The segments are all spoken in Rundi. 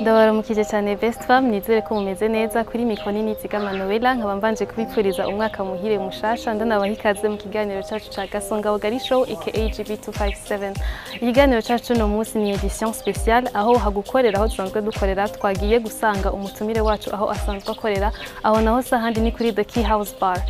Ndabaramukije cyane, Best Fam. Nizere ko mumeze neza. Kuri micro nini Ziga Manuela, nkaba mbanje kubipfuriza umwaka muhire mushasha, ndanabaha ikaze mu kiganiro cyacu ca Gasonga Bugari Show aka GB257. Ikiganiro cyacu no munsi ni édition spéciale, aho hagukorera, aho dusanzwe dukorera, twagiye gusanga umutumire wacu aho asanzwe akorera. Aho naho sahandi ni kuri The Key House Bar.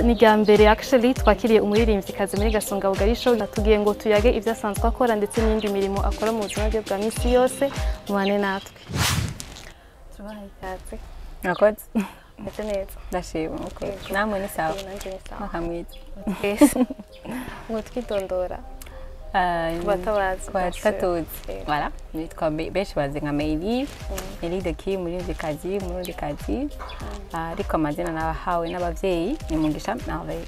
Ni rya mbere actually twakiriye umuririmvyikazi muri Gasonga Bugari Show. Natugiye ngo tuyage ibyo asanzwe akora ndetse n'indi mirimo akora mu buzima bwe bwa misi yose. Mubane natwe, tubahaye ikaze. Murakoze. Meze neza? Ndashima ukuri. Namwe ni sawa? Nanjye ni sawa. Mwaka mwiza. Twese ngo twidondora ku batabazi. Ku batatuzi. Yego. Voilà, nitwa benshi bazi nka Meili, Meili the Key, umuririmvyikazi, umurundikazi. Ariko amazina nabahawe n'abavyeyi ni Mugisha Merveille.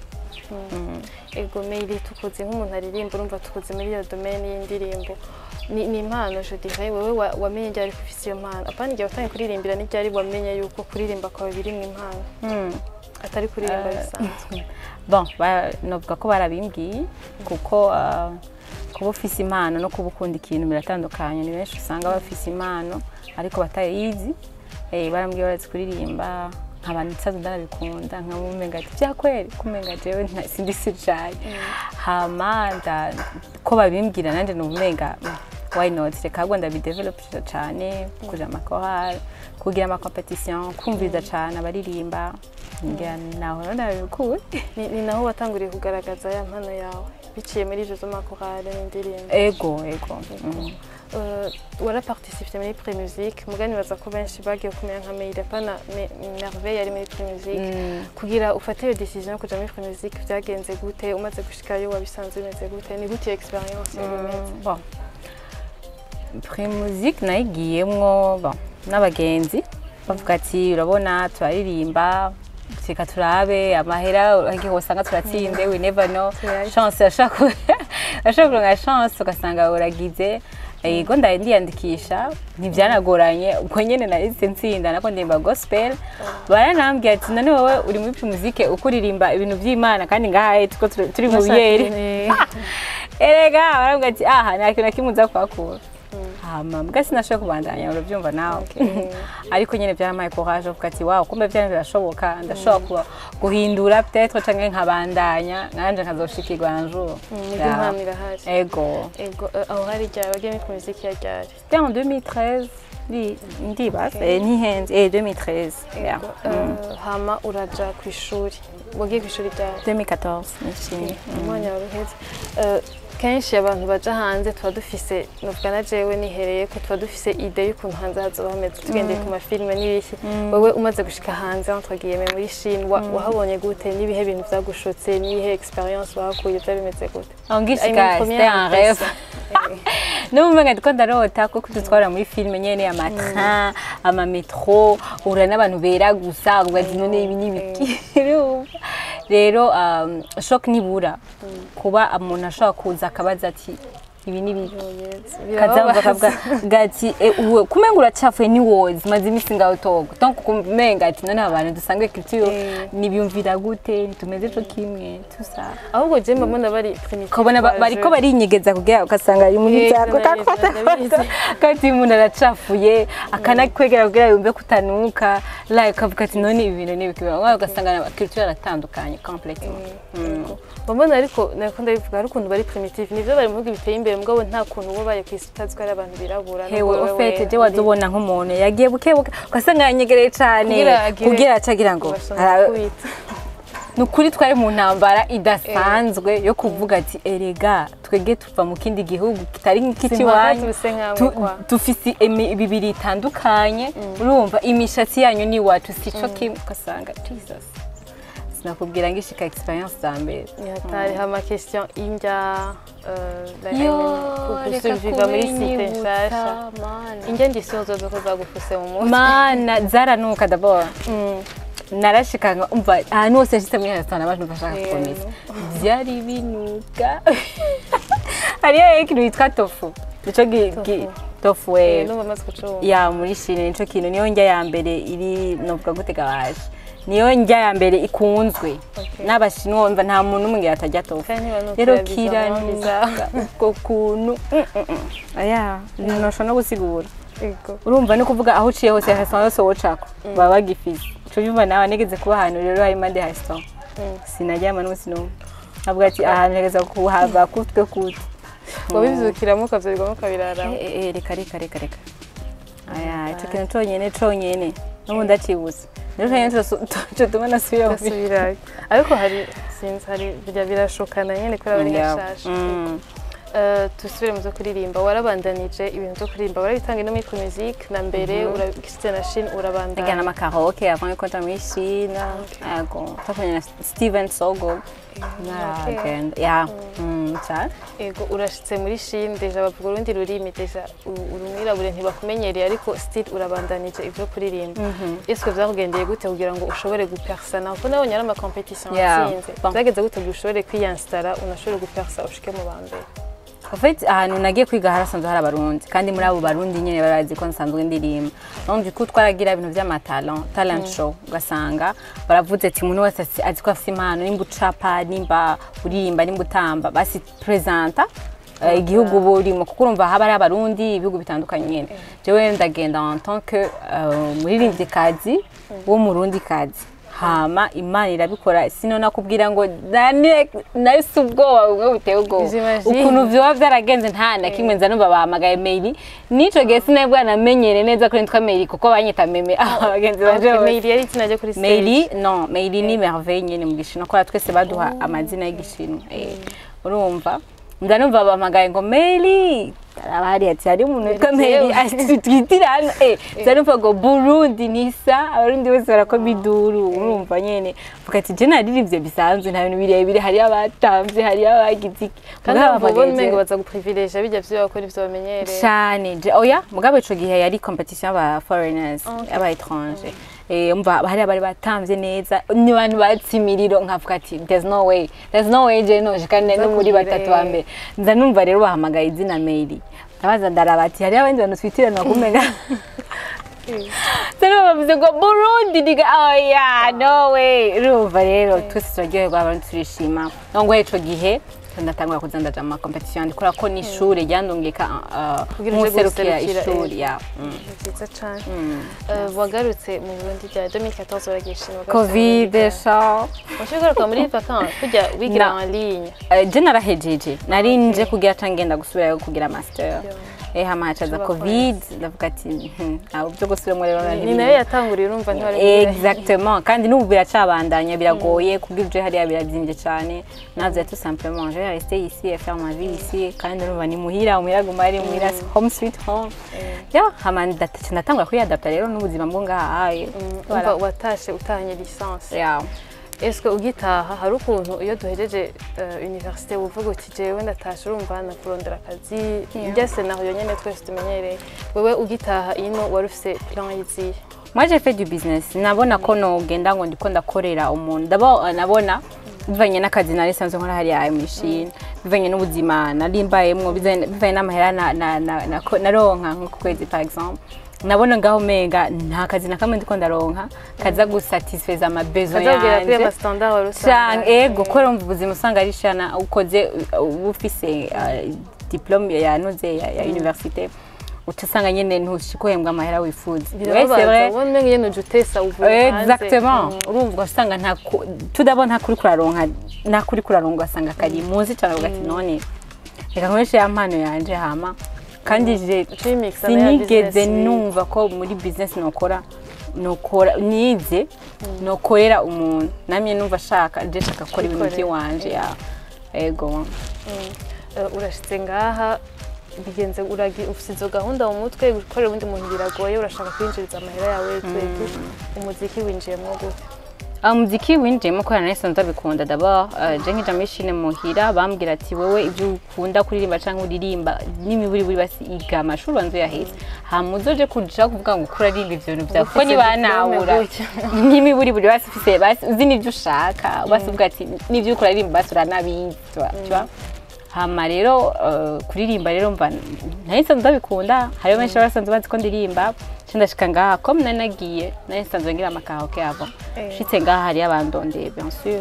Ego Meili, tukuzi nk'umuntu aririmba, urumva tukuzi muri iyo domaine y'indirimbo. Ni impano, je dirais. Wewe wamenye ryari ko ufise iyo mpano? Apana igihe watangiye kuririmbira, ni ryari wamenye yuko kuririmba kwawe birimwo impano, atari kuririmba bisanzwe? Bon, novuga ko barabimbwiye, kuko kuba ufise impano no kuba ukunda ikintu biratandukanye. Ni benshi usanga bafise impano ariko batayizi. Barambwiye barazi kuririmba, nkaba nsanzwe ndanabikunda, nkamumenga ati vyakweri kumenga jewe sindi shy. Hama ko babimbwira nanje numenga why not, reka ahubwo ndabidevelope cane, kuja amakorali, kugira ama compétition, kumviriza cane abaririmba, ngira naho rero ndabikuye. Ni naho watanguriye kugaragaza ya mpano yawe biciye muri izo z'amakorale n'indirimbo? Ego. Waraparticipye muri Primusic, mugani baza ko benshi bagiye kumenya nka Meili apana Merveille yari muri Primusic. Kugira ufate iyo décision yo kuja muri Primusic vyagenze gute? Umaze gushikayo wabisanze bimeze gute? Ni gute iyo expérience yari imeze? Bon, Primusic nayigiyemwo, bon, n'abagenzi bavuga ati urabona turaririmba, reka turabe amahera, igihe usanga turatsinze, we never know. Right. Chance ashaka kuronka chance ugasanga uragize. Yego, ndaye ndiyandikisha, ntibyanagoranye, ubwo nyene nahise ntsinda. Nako ndimba gospel. Baranambwiye ati none wowe uri muri Primusic uko uririmba ibintu by'Imana, kandi ngahaye tuko turi mu biyeri. Erega barambwira ati aha nta kintu na kimwe uza kuhakura. Hama mbwa sinashoboye kubandanya, urabyumva nawe. Ariko nyine byarampaye courage, uvuga ati wow, kumbe vyane birashoboka, ndashobora guhindura peut-être canke nkabandanya nanje nkazoshikirwa un jour. Muga Yeah. impano irahari. Ego. Ego, aho hari ryari wagiye muri Primusic, ya ryari? C'était en 2013, ndibaza, ntihenze, 2013, yeah. Ego, hama uraja kw'ishuri, wagiye kw'ishuri ryari? 2014 nishimye. Umwanya wari uheze. Kenshi abantu baja hanze tuba dufise, novuga na jewe nihereye ko, tuba dufise idée y'ukuntu hanze hazoba hameze tugendeye ku mafilime n'ibiki. Wewe umaze gushika hanze, entre guillemets, muri Chine, wahabonye gute? N'ibihe bintu vyagushotse? N'ibihe expérience wahakuye? Vyari bimeze gute? Aho I ngishika, mean, première c'était un rêve. impression. N'ubu ndiko ndarota kuko dutwara muri filime nyene, amatrain, amamétro, uhura n'abantu bera gusa, uvuga ati none ibi ni ibiki? Urumva? Rero choc nibura kuba umuntu ashobora kuza akabaza ati ibi ni ibiki, kazamva akavuga gati uwe kumenga uracafuye, ni wozi maze imisi ngaho togo, donc kumenga ati none abantu dusanzwe culture nibiyumvira gute, ntitumeze co kimwe, tout ça. Ahubwo je mbona bari primitif. Ukabona bariko barinyegeza kugira, ugasanga ari muri byago kakufata ndabizi. kandi umuntu aracafuye, akanakwegera kugira yumve kutanuka, like ukavuga ati none ibi bintu ni ibiki? Ugasanga culture aratandukanye complètement. Mbona ariko nako ndabivuga, hari ukuntu bari primitif. Nivyo, bari mu bihugu biteye imbere, mugabo nta kuntu uba ubaye ku isi utazi ko ari abantu birabura Hewe, nubwo wewe au fait je wazobona nk'umuntu yagiye buke buke, ugasanga yanyegereye cane kugira agire kugira acagira ngo ubasoma kubita. Ni ukuri twari mu ntambara idasanzwe yo kuvuga ati erega twege tuva mu kindi gihugu kitari nk'ikiwanyu, tuse nkamwe kwa dufise imibiri itandukanye, urumva imishatsi yanyu n'iwacu sico kimwe, ugasanga Jesus, sinakubwira ngishika expérience za mbere. Ni hatari. Hama question indya, like, Yo, I mean, reka kusurviva muri cité kubinyibutsa, nshasha. Mana. Indya ndisonzo ko zagufuse mu mutwe. Mana, zaranuka d'abord. Narashikanga umva ahantu hose nshitse muri restaurant abantu bashaka gukomeza, byari binuka. Hariyo ikintu yitwa tofu, nico tofu. Numva amaze kucumva. Ya, muri Chine nico kintu, niyo ndya ya mbere iri, novuga gute gabaje, niyo ndya ya mbere ikunzwe n'Abashinwa. Umva nta muntu umwe atarya tofu. Kandi ntibanuka Rero bizarre, kiranuka bizarre. ubwo kuntu. Aya ibintu nashobora no gusigura. Ego. Urumva no kuvuga aho uciye hose, restaurant yose wocako baba bagifise ico. Byumva nawe nigeze kuba ahantu rero hari impande ya restaurant, sinaryama n'umunsi n'umwe, avuga ati ahantu ntegeza kuhava kutwe kute. Wabivyukiramo, ukavyurirwamo, ukabiraramo? Reka reka reka reka, aya ico kintu conyene conyene n'ubu ndacibutse rero, conyene cotuma nasubira muri Ugasubirayo, ariko hari, sinzi, hari birya birashukana nyene kubera bari gashasha. Dusubire mu byo kuririmba. Warabandanije ibintu byo kuririmba, warabitanga no muri Primusic na mbere uragishitse na Chine, Ndagira urabandanya? n'amakaraoke avant yuko nja muri Chine. Yego, twakoranye na Steven Sogo, naragenda ya cyane. Ego, urashitse muri Chine, déjà bavuga urundi rurimi, déjà uri umwirabure, ntibakumenyereye, ariko still urabandanije ibyo kuririmba. Ese vyakugendeye gute kugira ngo ushobore gupersana, kuko nabonye ari ama compétition watsinze? Bon. Byageze gute kugira ushobore kwiyanstara, unashobore gupersa, ushike mu ba mbere? En fait, ahantu nagiye kwiga harasanzwe hari Abarundi, kandi muri abo Barundi nyene barazi ko nsanzwe ndirimba. Donc du coup twaragira ibintu vy'ama talent show, ugasanga baravuze ati umuntu wese azi ko afise impano, nimba ucapa, nimba uririmba, nimba utamba, basi presenta igihugu uba urimo, kuko urumva haba ari Abarundi ibihugu bitandukanye nyene. Jewe ndagenda en tant que muririmvyikazi w'Umurundikazi, hama Imana irabikora. Sino nakubwira ngo nahise ubwoba bumwe buteye ubwoba. J'imagine. Ukuntu vyoba vyaragenze, nta na kimwe. Nza numva bahamagaye Meili. N'ico gihe sinari bwanamenyere neza ko nitwa Meili, kuko banyita Meme abagenzi banje Okay, bose. Meili yari izina ryo kuri stage? Meili, non, Meili ni Merveille nyene mu Gishinwa, kubera twese baduha amazina y'Igishinwa. Urumva nza numva bahamagaye ngo Meili, arabahari ati hari umuntu witwa Meili twitira hano. Nza numva ngo Burundi nisa, Abarundi bose barakoma iduru. Urumva nyene vuga ati je naririmbye bisanzwe, nta bintu birebire, hariyo abatamvye, hariyo abagize iki. Kandi Mugabo urumva ubona bahamagaye umengo baza guprivileje bijya vyo bakora, ivyo bamenyereye. Cyane. Oya, mugabo ico gihe yari compétition y'aba foreigners, y'aba étrangers. Umva hari abari batamvye neza, ni abantu batsimiriro, nkavuga ati there's no way, there's no way je no kandi no muri Bakubwire. batatu ba mbere. Nza numva rero bahamagaye izina Meili, ndabaza, ndaraba ati hari abandi bantu twitiranwa kumenga. Rero bavuze ngo Burundi diga, oya, no way. Urumva rero twese turaryoherwa, abantu turishima. Ngo ico gihe ndatangura kuza ndaja mu ma compétition, ndikora ko n'ishure ryandungika Kugira uje nk'userukira guserukira, ishuri ya. Ni byiza cane. Wagarutse mu Burundi rya 2014, waragiye Chine, wagarutse mu Covid. Burundi ryari? Sha. Waciye ugaruka muri vacances kujya wigira No. en ligne? Je narahejeje, nari nje kugira ca ngenda gusubirayo kugira master. Yo. Hama hacaza Ushobora Covid, ndavuga ati ntabwo byo gusubiramo rero Ni nari nayo yatanguriye, urumva ntiwari Exactement, kandi n'ubu biracabandanya, biragoye kugira uje hariya, birazimvye cane. Navyo tout simplement je vais rester ici et faire ma vie ici, kandi urumva ni muhira, muhira guma ari muhira, home sweet home. Ya, hama ndatangura kwiyadapta rero n'ubuzima bwo ngaha aye. Umva, watashe utahanye licence. Ya. Est-ce ugitaha hari ukuntu iyo duhejeje université uvuga uti jewe ndatashe, urumva nakurondera akazi, irya scénario nyene twese tumenyereye? Wewe ugitaha ino wari ufise plan yizihe? Moi j'ai fait du business. Nabona ko nogenda ngo ndiko ndakorera umuntu. D'abord nabona bivanye n'akazi nari sanzwe nkora hariya mu Chine, bivanye n'ubuzima nari mbayemwo, bivanye n'amahera naronka nko ku kwezi par exemple. Nabona ngaho menga nta kazi na kamwe ndiko ndaronka kaza gusatisfeza ama besoin kazabwira kuri yanje. ama standard wari Canke usanga ego, kubera umva ubuzima usanga ari shana, ukoze uba ufise diplôme ya noze ya université, uca usanga nyene ntushikuhembwa amahera wifuza. Ouais, c'est Birababaza. vrai. Ubona umenga nyene uje utesa uvuye hanze. Exactement. Urumva usanga nta tudabona nta kuri kuraronka, ugasanga kari munsi cyane, uvuga ati none reka nkoreshe ya mpano yanje. Hama kandi je Ucimixa na ya sinigeze business numva ko muri business nokora nize nokorera umuntu. Namye numva ashaka je shaka gukora ibintu Kwikorera. by'iwanje ya, ego. Urashitse ngaha bigenze uragi ufite izo gahunda mu mutwe, gukorera uwundi muntu biragoye, urashaka kwinjiriza amahera yawe twetu, umuziki winjiyemo gute? Umuziki winjiyemo kubera nari nsanzwe ndabikunda. D'abord je nkija muri Chine, muhira bambwira ati wewe ibyo ukunda kuririmba canke uririmba n'imiburiburi, basi iga amashuri banzu yaheze, hama uzoje kuja kuvuga ngo kuraririmba ivyo bintu vyawe, kuko Ufise nibanahura diplôme gutya. N'imiburiburi basi ufise, basi uzi n'ivyo ushaka, basi uvuga ati n'ivyo uriko uraririmba basi uranabizi, tu vois. Hama rero kuririmba rero mva nari nsanzwe ndabikunda, hariho benshi basanzwe bazi ko ndirimba. Nca ndashika ngaha, comme nari nagiye nari nsanzwe ngira amakaraoke avant. Eh. Nshitse ngaha hariyo abandondeye, bien sûr.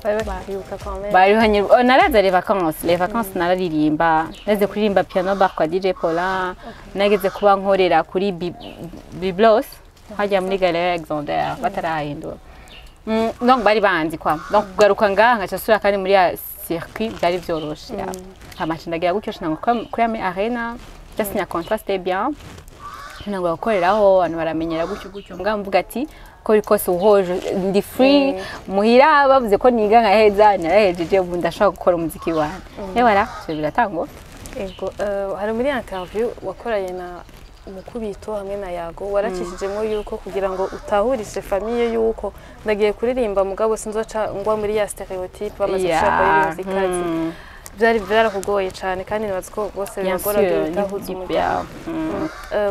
Bari bakwibuka quand même. Bari oh, naraza les vacances, les vacances nararirimba, nageze kuririmba piano bar kwa DJ Paulin, nageze kuba nkorera kuri Biblos hajya muri Galerie Alexander batarahindura. Donc bari banzi kwa, donc kugaruka ngaha nkaca nsubira kandi muri ya circuit byari vyoroshe, ya. Hama nca ndagira gutyo, nca kuri Ami Arena ndasinya contrat, c'était bien, ntabwo gukoreraho abantu baramenyera gutyo gutyo. Mbwa mvuga ati ko biri kose uhoje ndi free muhira, bavuze ko niga nkaheza, narahejeje, ubu ndashobora gukora umuziki wanjye, et voilà, ivyo biratangwa. Ego, hari muri interview wakoranye na Umukubito hamwe na Yago, waracishijemo yuko kugira ngo utahurishe famille yuko ndagiye kuririmba mugabo sinzoca ngwa muri ya stéréotype bamaze gushaka abaririmbyi byari byarakugoye cyane, kandi nibaza ko bose Bien bibagora sûr. kugira utahuza umuryango.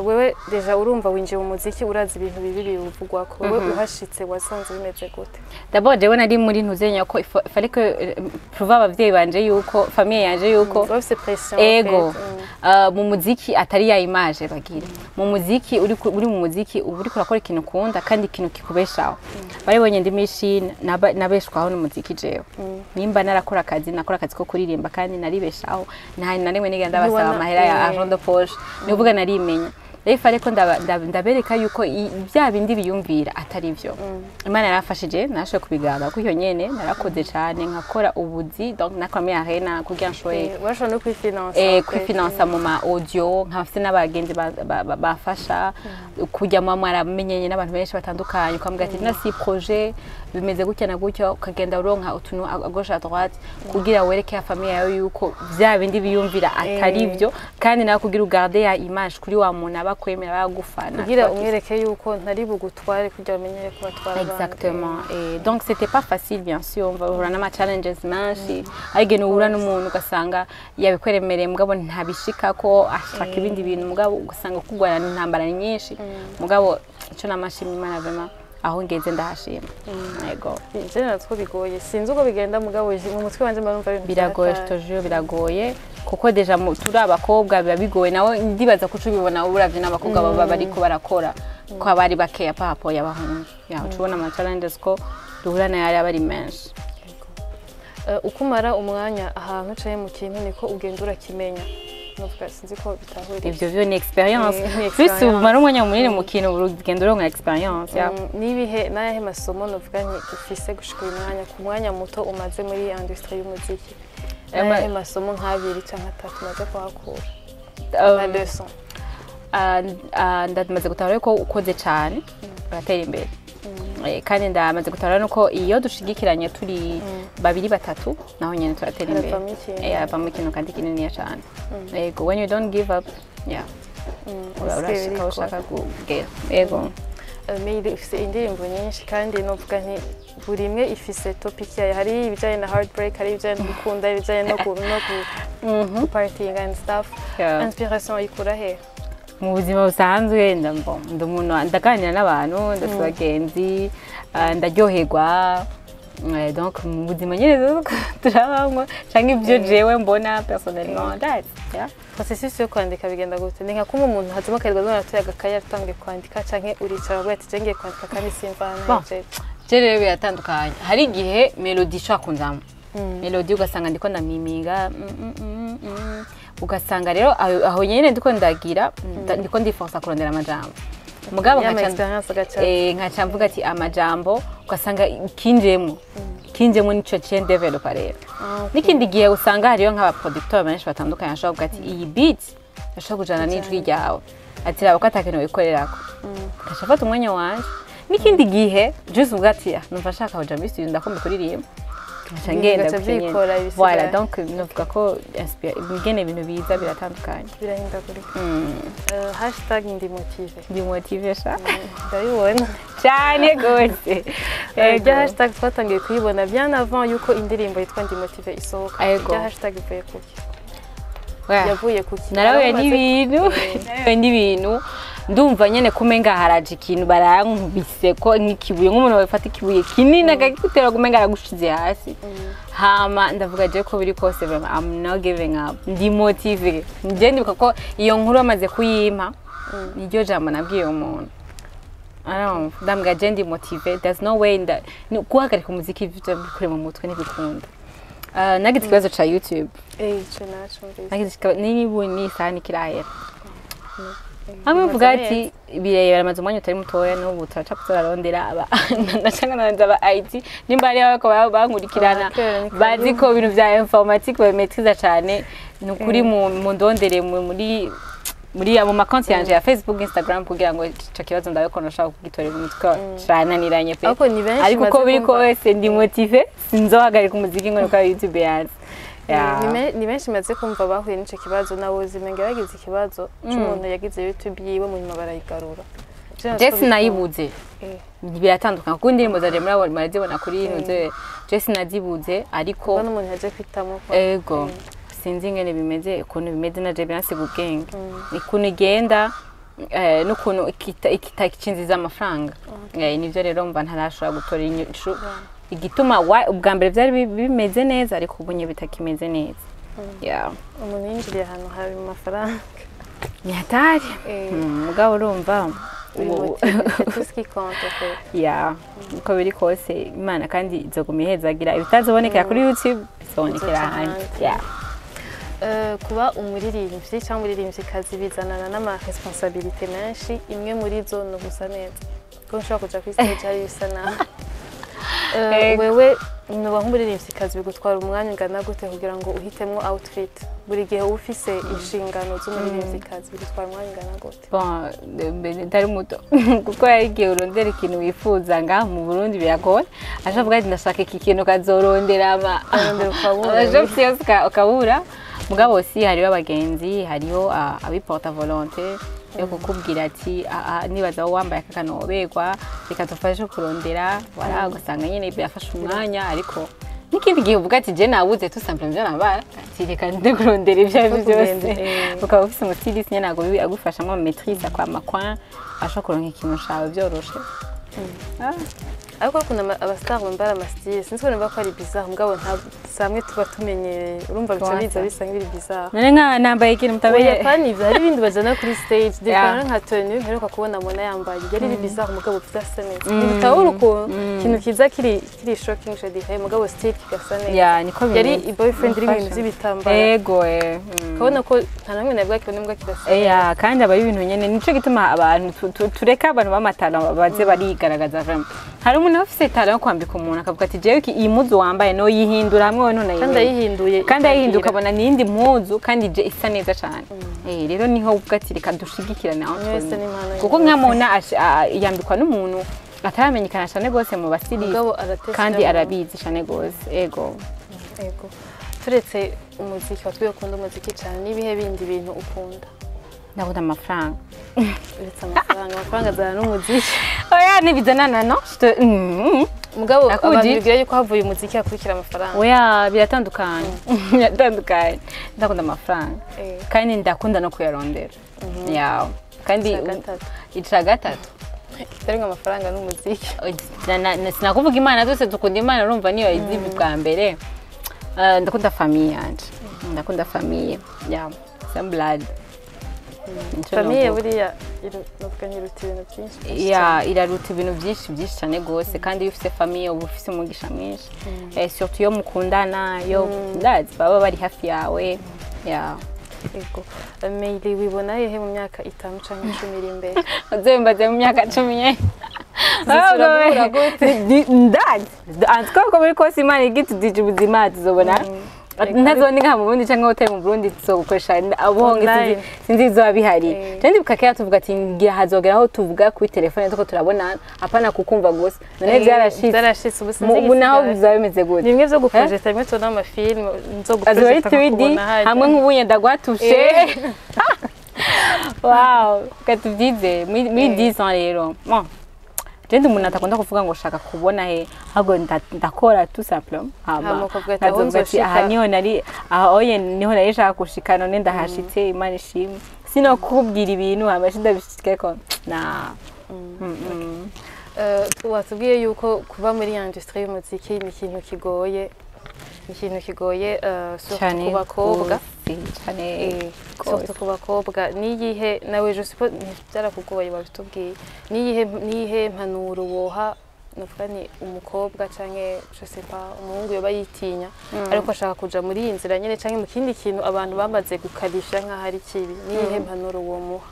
Wewe déjà urumva winjiye mu muziki urazi ibintu bibi biwuvugwako, wewe uhashitse wasanze bimeze gute? D'abord jewe nari muri ntuzenya ko il fallait que prouver abavyeyi banje yuko famille yanje yuko bafise pression. Ego. En fait. Mu muziki atari ya image bagira mu muziki, uri mu muziki uba uriko urakora ikintu ukunda kandi ikintu kikubeshaho. Baribonye ndi machine nabeshwaho n'umuziki. Jewe nimba narakora akazi, nakora akazi ko kuririmba kandi naribeshaho, nta na rimwe nigenda ndabasaba amahera ya argent de poche, ni ukuvuga narimenya. Rero fallait ko ndabereka yuko bya bindi biyumvira atari byo. Imana yarafashije, narashoboye kubigaba kuko nyene narakoze cyane, nkakora ubuzi, donc nakora muri arena kugira nshoboye Warashobora no kwifinansa en fait. Kwifinansa mu ma audio, nkaba mfite n'abagenzi bafasha kujya muba mwaramenyanye n'abantu benshi batandukanye, ukamubwira ati na si projet bimeze gutya na gutya, ukagenda uronka utuntu à gauche à droite kugira wereke ya famille yawe yuko bya bindi biyumvira atari byo, kandi nawe kugira ugarde ya image kuri wa muntu aba akwemera, bagufana. Kugira umwereke yuko ntari bugutware kugira bamenyere ko batwara abandi. Exactement. Et donc c'était pas facile, bien sûr, on va uhura n'ama challenges menshi. Ariko uhura n'umuntu ugasanga yabikweremereye mugabo ntabishika ko ashaka ibindi bintu, mugabo ugasanga kugwana n'intambara ni nyinshi. Mugabo ico namashimye Imana, vraiment aho ngeze ndahashima. Yego. Je natwo bigoye, sinzi uko bigenda mugabo mu mutwe wanje mba numva ibintu Biragoye. vyatari. Je te jure, biragoye kuko déjà turi abakobwa biba bigoye. Nawe ndibaza ko uca ubibona uravye n'abakobwa baba bariko barakora ko abari bakeya par rapport y'abahungu, ya uca ubona ama challenges ko duhura nayo ari aba ari menshi. Uko umara umwanya ahantu ucaye mu kintu niko ugenda urakimenya. Novuga sinzi ko bitahurira. Ivyo vyo ni expérience. Ni Plus expérience. umara umwanya munini mu kintu, urugendo uronka expérience, ya. Nibihe n'ayahe masomo novuga nti ufise gushika uyu mwanya, ku mwanya muto umaze muri industrie y'umuziki, n'ayahe masomo nk'abiri canke atatu umaze kuhakura, nka leçon? Ndamaze gutahura ko ukoze cyane uratera imbere. Kandi ndamaze gutahura nuko iyo dushigikiranye turi babiri batatu naho nyene turatera imbere. Haravamo ikintu. Havamo ikintu kandi kininiya cyane. Yego, when you don't give up, yeah, bisigaye urashika aho birikora. ushaka kugera, yego. Meili ifise indirimbo nyinshi kandi novuga nti buri imwe ifise topic yayo, hari ibijanye na heartbreak, hari ibijanye no gukunda, ibijanye no partying and stuff. Inspiration uyikura he? Mu buzima busanzwe ndi umuntu ndaganira n'abantu, ndafite abagenzi, ndaryoherwa. Donc mu buzima nyine turabanywa canke ibyo jewe mbona personnellement, that's yeah. Processus yo kwandika bigenda gute? Ni nka kumwe umuntu hazima akarirwa none atoye agakaye atangiye kwandika, canke uricara uvuga ati je ngiye kwandika kandi simvana Bon. hejeje? Je rero biratandukanye, hari igihe mélodie ishobora kunzamo, mélodie ugasanga ndiko ndamiminga, ugasanga rero aho nyene ndiko ndagira ndiko ndiforsa kurondera amajambo, mugabo ya ma nkaca expérience agaca nkaca mvuga ati amajambo, ugasanga kinjemo nico ciye ndevelopa rero. N'ikindi gihe usanga hariyo nk'abaproducteur benshi batandukanye bashobora kuvuga ati iyi beat ashobora kujana n'ijwi ryawe, ati raba ko atakintu wikorerako, ngaca mfata umwanya wanje. N'ikindi gihe juste uvuga ati: "Ah, numva nshaka kuja muri studio, ndakumva kuririmba", nkaca ngenda Bigaca gutyo nyene. vyikora ibisigaye. Voilà, donc novuga ko ingene ibintu biza biratandukanye. Birahindagurika. #NdiMotivé. Ndi motivé sha. Ndabibona. Cyane gose. Rya hashtag twatangiye kuyibona bien avant yuko indirimbo yitwa Ndi Motivé isohoka. Ego. Rya hashtag ivuye kuki? Ouais. Yavuye kuki? Narahuye Waramaze- n'ibintu ndumva nyene kumenga haraje ikintu barankubise ko nk'ikibuye, nk'umuntu wafata ikibuye kinini akagutera kumenga aragushize hasi. Hama ndavuga je ko biri kose, vraiment I'm not giving up, ndi motivé. Nje ndibuka ko iyo nkuru bamaze kuyimpa niryo jambo nabwiye uwo muntu. Arumva ndambwira je ndi motivé, there's no way nda guhagarika umuziki ivyo bikure mu mutwe ntibikunda. Nagize ikibazo ca YouTube. Ico nacumvise. Nagize ikibazo nibu n'isaha nikirahera, hamwe mvuga ati birebera amaze umwanya utari mutoya, n'ubu turaca turarondera aba ndashaka nabanza aba IT nimba ari bariko bankurikirana Abakera ni bazi ko ibintu vya informatique babimaîtriza cane, ni ukuri mu ndondere muri mu makonti yanje ya Facebook, Instagram, kugira ngo ico kibazo ndabe ko nashaka kugitorera umutwe, cananiranye pe. Ariko ni benshi Ariko uko maze biri kumva. kose ndi motivé, sinzohagarika umuziki ngo nuko YouTube yanze. Yeah. Ni benshi maze kumva bahuye n'ico kibazo, nawe zimenga yagize ikibazo c'umuntu yagize YouTube yiwe, mu nyuma barayigarura. Je sinayibuze. Biratandukanye kuko indirimbo zanje murabona murazibona kuri ino, je sinazibuze ariko Ubona umuntu yaje kwitamo ko ego, sinzi ingene bimeze, ukuntu bimeze na je biransiga ubwenge, ukuntu igenda n'ukuntu ikinziza amafaranga. Nivyo rero mva ntarashobora gutora inyishu igituma ubwa mbere vyari bimeze neza ariko ubu nye bitakimeze neza. Yeah. Umuntu yinjiriye ahantu hari mu mafaranga. Ni hatari. Mugabo urumva Uri motivé, c'est tout ce qui compte en fait. Ya, uko biri kose Imana kandi izoguma ihezagira, ibitazobonekera kuri YouTube bizobonekera Bizoca ahandi. ahandi. Yeah. Kuba umuririmbyi cyangwa umuririmbyikazi bizanana n'ama responsabilité menshi, imwe muri zo ni ugusa neza, kuko nshobora kuja kuri stage hari bisa nabi. Ego. Wewe nuba nk'umuririmbyikazi bigutwara umwanya ungana gute kugira ngo uhitemwo outfit? Buri gihe uba ufise inshingano z'umuririmbyikazi, bigutwara umwanya ungana gute? Bon, mbere ntari muto, kuko hari igihe urondera ikintu wifuza, ngaha mu Burundi biragoye, aje avuga ati ndashaka iki kintu, ukazorondera ama Ukarondera ukabura. Ama yose ukabura. Mugabo si hariho abagenzi, hariho abiporta volonté yo kukubwira ati: "Ah, ah, nibaza wowe wambaye aka kantu woberwa, reka dufashe kurondera." Wala ugasanga nyine birafasha umwanya, ariko n'ikindi gihe uvuga ati je nabuze tout simplement ivyo nambara, ati reka nde kurondera ibyo ari byo byose. Kugenda, Ukaba ufise umustyliste nyene agufashamwo maîtrise kwa macoin, ashobora kuronka ikintu cawe vyoroshe. Ariko ukuntu abastar bambara amastyle, sinzi ko numva ko ari bizarre, mugabo nta samwe tuba tumenyereye, urumva bica Comment biza ça? bisa nk'ibiri bizarre. None nka nambaye ikintu mutabereye? Oya, pani ivyo, hari ibindi bajana kuri stage. Yeah. Déjà nka tenue mperuka kubona Mona yambaye yari iri bizarre, mugabo vyasa neza. Ntibitahura ukuntu ikintu kiza kiri shocking, je dirais, mugabo style kigasa neza. Ya, niko Yari bimeze. boyfriend iri ibintu Fashion. vy'ibitambara. Ego, eh. Ukabona ko nta namwe nabwo kibona mbwa kirasa neza. Eya, kandi aba ari ibintu nyene, nico gituma abantu tureka abantu b'amatara baze barigaragaza vraiment. Hari umuntu ufise talent yo kwambika umuntu, akavuga ati jewe iyi mpuzu wambaye no yihindura hamwe wowe ntunayimenye. Kandi ayihinduye Kandi ayihinduka ikagira. ukabona n'iyindi mpuzu kandi je isa neza cane. Rero niho uvuga ati reka dushigikirane aho Umwe wese turi. n'impano Kuko yiwe. nka Mona yambikwa n'umuntu ataramenyekana cane gose mu basirimu, Mugabo aratesha kandi abantu. arabizi cane gose, ego. Ego, turetse umuziki, watwiye ukunda umuziki cyane, n'ibihe bindi bintu ukunda? Ndabona amafaranga. Uretse amafaranga, amafaranga azana n'umuziki. Oya, ntibizanana, no. Mugabo Nakubwiye. abantu bibwira yuko havuye umuziki hakurikira amafaranga. Oya, biratandukanye, biratandukanye. Ndakunda amafaranga kandi ndakunda no kuyarondera yawe kandi. Ica gatatu. Ica gatatu. Kitari amafaranga n'umuziki. Sinakuvuga Imana, zose dukunda Imana, urumva niyo izi bwa mbere. Ndakunda famille yanje, ndakunda famille ya same blood. Nico Famille novuga. buriya novuga ntiruta ibintu byinshi byinshi. Ya, iraruta ibintu byinshi byinshi cyane rwose, kandi iyo ufite famille uba ufite umugisha mwinshi. Surtout iyo mukundana, iyo ndazi baba bari hafi yawe ya. Ego. Meili, wibona hehe mu myaka 5 canke 10 iri imbere? Uzembaze mu myaka 10 nyene. Tuzosubira guhura gute? Ndazi en tout cas uko biri kose Imana igitudije ubuzima, tuzobona ntazoneka mu Burundi cyangwa utari mu Burundi, tuzogukoresha abuhonge. Online. Sinzi bizoba bihari. Je ndibuka kera tuvuga ati ngira hazogera aho tuvuga kuri telefone tuko turabona, apana kukumva gusa. None byarashitse. Byarashitse, ubu sinzi Ubu naho igisigaye. bizaba bimeze gute? Ni bimwe vyo guprojeta, bimwe tubona mu mafilm, nzo Azoba ari guprojeta 3D nkakubona hajya. Hamwe nk'ubunye ndagwatushe. Wow, katubyize muri 10 ans rero. Bon, je ndi umuntu atakunda kuvuga ngo shaka kubona he, ahubwo ndakora tout simplement, hama Hama ukavuga ati, aho nkazovuga ati nzoshika. Aha niho nari, aha oye niho nari nshaka gushika, none ndahashitse, Imana ishimwe. Sino kukubwira ibintu hama ndabishikeko na Watubwiye yuko kuba muri industrie y'umuziki ni ikintu kigoye. Ni ikintu kigoye, surtout Cyane ku bakobwa. Gose, cyane gose. Surtout ku bakobwa. Niyihe nawe, je suppose byarakugoye, babitubwiye, niyihe mpanuro woha, navuga ni umukobwa canke, je sais pas, umuhungu yoba yitinya ariko ashaka kuja muri iyi nzira nyene canke mu kindi kintu abantu bamaze gukarisha nk'aho ari kibi? Niyihe mpanuro womuha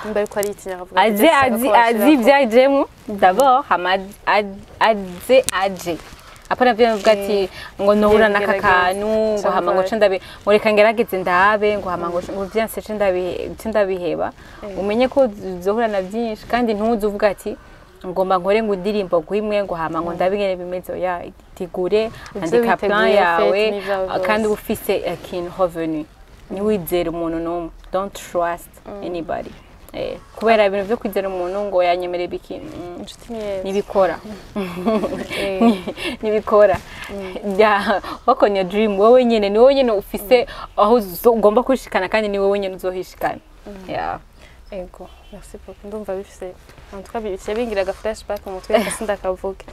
nimba ariko aritinya akavuga ati, Aze "Ndashaka ko azi bashirako." Azi ibyajemo d'abord, hama aze aje, apana byo bivuga ati ngo nohura n'aka Ngerageze. kantu, ngo hama ngo Cyangwa ce ndabe, ngo reka ngerageze ndabe, ngo hama ngo vyanse ce ndabiheba. Umenye ko uzohura na byinshi, kandi ntuze uvuga ati ngomba nkore ngo indirimbo gwimwe, ngo hama ngo ndabe ingene bimeze. Oya, tegure, andika plan witeguye, yawe, fête n'ivyawe vyose. Kandi ufise ikintu revenu, ntiwizere umuntu n'umwe, don't trust anybody. Kubera ibintu byo kwizera umuntu ngo yanyemereye ibiki, Inshuti ni yeza. Nibikora, nibikora. Ya, work on your dream. Wowe nyene, ni wowe nyene ufise aho ugomba kwishikana, kandi ni wowe nyene uzohishikana. Yeah. Ego, merci beaucoup. Ndumva bifise, en tout cas biciye bingira aga flashback mu mutwe, reka sindakavuge.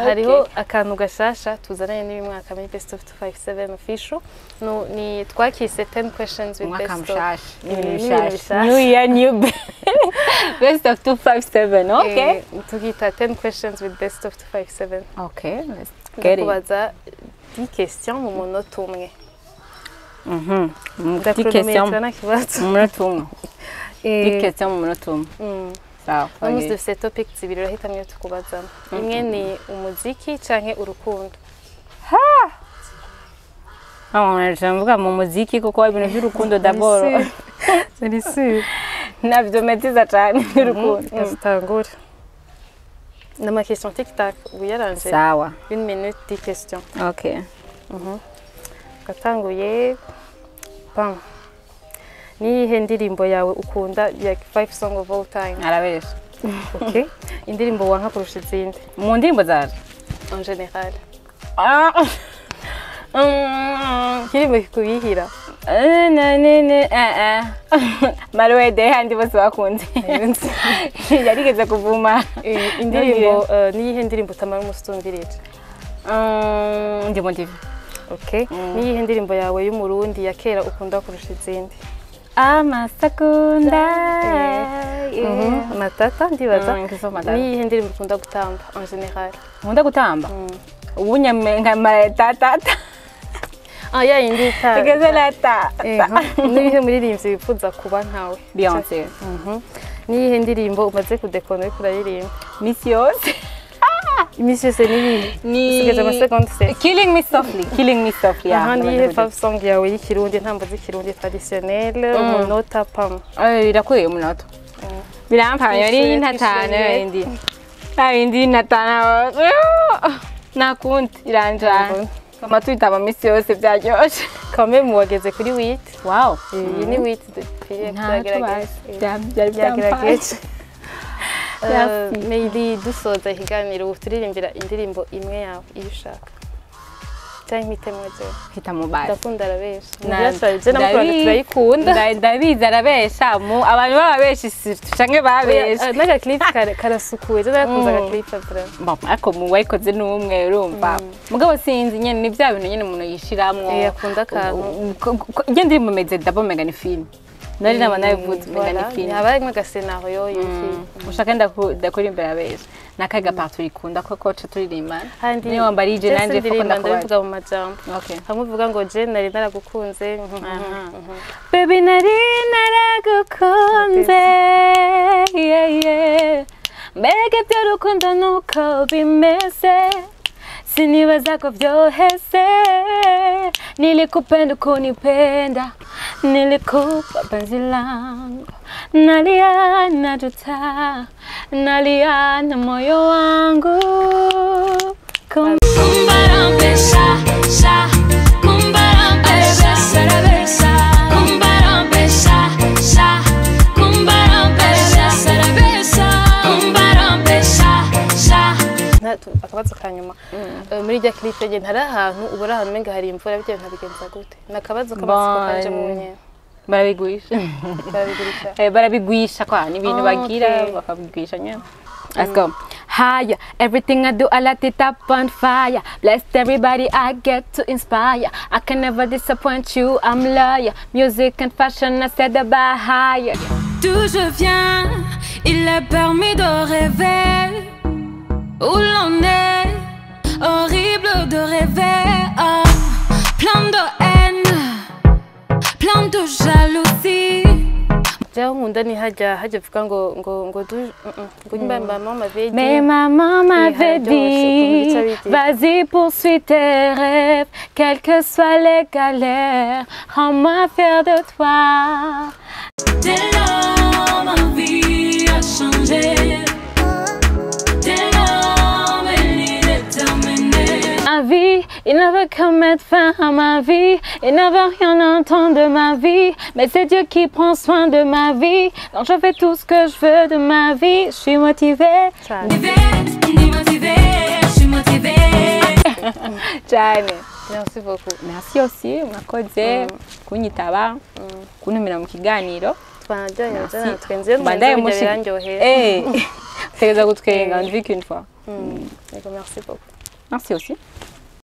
Hariho akantu gashasha tuzananye n'uyu mwaka muri Best of 257 Official. No, ni twakise 10 questions with Umwaka Best of. mushasha n'ibintu N'ibintu bishasha. bishasha. New year, new Best of 257, okay. Tukita 10 questions with Best of 257. Okay, let's get it. Ndakubaza 10 questions mu munota umwe. 10 questions Ndakuronometra nta kibazo. mu munota umwe? 10 questions mu munota umwe? Mm. Sawa. Uno munsi Okay. dufise topic zibiri, urahitamwo iyo tukubazamo. Imwe ni umuziki canke urukundo. Ah, mvuga mu muziki, kuko ibintu by'urukundo d'abord C'est sûr. navyo metiza cyane by'urukundo. Gazitangure. N'ama question tic tac, wiyaranje. Sawa. Une minute, 10 questions. Okay. Gatanguye. Pam. Niyihe ndirimbo yawe ukunda, like five song of all time? Arabesha. Okay. Indirimbo wanka kurusha izindi? Mu ndirimbo zaje? En général. Ah. Indirimbo ikubihira. Na ne ne eh eh Marwede handi bose bakunze yarigeze kuvuma. Indirimbo, niyihe ndirimbo utamara umunsi utumvirije? Ndimo ndivi. Okay. Niyihe ndirimbo yawe y'umurundi ya kera ukunda kurusha izindi? Amasakunda, yeah. Matata ndibaza. Ngizo Matata. Niyihe ndirimbo ukunda gutamba en général? Nkunda gutamba ubu nyame nka matatata. Ah, ya yindi ita. Tugeze la ta. Niyihe muririmbyi wifuza kuba nkawe? Beyonce. Niyihe ndirimbo umaze kudekona uriko uraririmba? Misi yose. Iminsi yose niyihe? Ni Usigaje amasegonda se. Killing Me Softly, Killing Me Softly, yeah. Aha, niyihe fav song yawe y'ikirundi, ntambo z'ikirundi traditionnel, umunota pam? Birakwiye umunota, birampamya ari Twishure, ntatanu. twishure. Yindi yindi ntatanu nakundi iranjana tuma tuyitaba misi yose, byaryoshe. Quand même wageze kuri 8. Wow. Iyi ni 8 dupfiriye. Ntacyo. Tugerageze. Byari byampaye. Byagerageje. Merci. Meili, dusoza ikiganiro, ubu turirimbira indirimbo imwe yawe iyo ushaka cyangwa impitemo jewe. Hita mubasi. Ndakunda arabesha. Je namukunda, turayikunda. Ndabizi arabesha, mu abantu baba benshi canke babesha. N'aga clip karasukuye, je narakunze aga clip vraiment. Bon, ariko mu wayikoze n'umwe, urumva, mugabo sinzi nyene, ni bya bintu nyene umuntu yishiramwo. Akunda akantu. Iyo ndirimbo meze d'abord menga ni film, nari naba nabivuze, menga ni film. Haba harimwo aga scénario y'iki. Ushaka ndakuri imbere abesha n'akaga part uyikunda koko ca turirimba. Handi Niyo wambarije je nanje foko sindirimba, ndakubaza. ndabivuga mu majambo. Okay. Hamwe uvuga ngo je nari naragukunze. Baby, nari naragukunze, yeah, yeah. Mbega iby'urukundo nuko bimeze, sinibaza ko vyoheze. Nilikupenda ukunipenda, nilikupa penzi langu, nalia najuta, nalia na moyo wangu. Kumbarambe sha sha, kumbarambe sha, kumbarambe sha sha, kumbarambe sha, kumbarambe sha sha. Akabazo ka nyuma. Muri rya clip ye ntari ahantu ubura, ahantu umenga hari imvura, bitewe nkabigenza gute? Ni akabazo k'amatsiko kanje mu Bon. nyene. Barabigwisha. Barabigurisha. Barabigwisha kwa ni ibintu Ah, bagira okay. bakabigwisha nyene. Let's go. higher. Everything I do, I light it up on fire. Blessed everybody I get to inspire. I can never disappoint you, I'm loyal. Music and fashion, I set the bar higher. D'où je viens, il est permis de rêver. Où l'on est, horrible de rêver. Oh, plein de haine, plein de jalousie. Jewe nkunda ni hajya hajya uvuga ngo du ngo nyuma mama m'avait dit. Mais maman m'avait Oui, dit, hararyoshye, ukuntu bica bigira. Vas-y, poursuis tes rêves, quelles que soient les galères, rends-moi fier de toi. Dès lors, ma vie a changé. Dès lors, mes lits déterminés. Ma vie, il ne veut que mettre fin à ma vie, il ne veut rien entendre de ma vie, mais c'est Dieu qui prend soin de ma vie, donc je fais tout ce que je veux de ma vie, je suis motivée. Cane. Motivée, ni motivée, je suis motivée. Cane. Merci beaucoup. Merci aussi, mwakoze kunyitaba, kuntumira mu kiganiro. Twanaryohewe. Merci. Twenze Bandaye mwenze mushi- birandyohera. Eh, utegereza gutwenga, on ne vit qu'une fois. Yego, merci beaucoup. Merci aussi.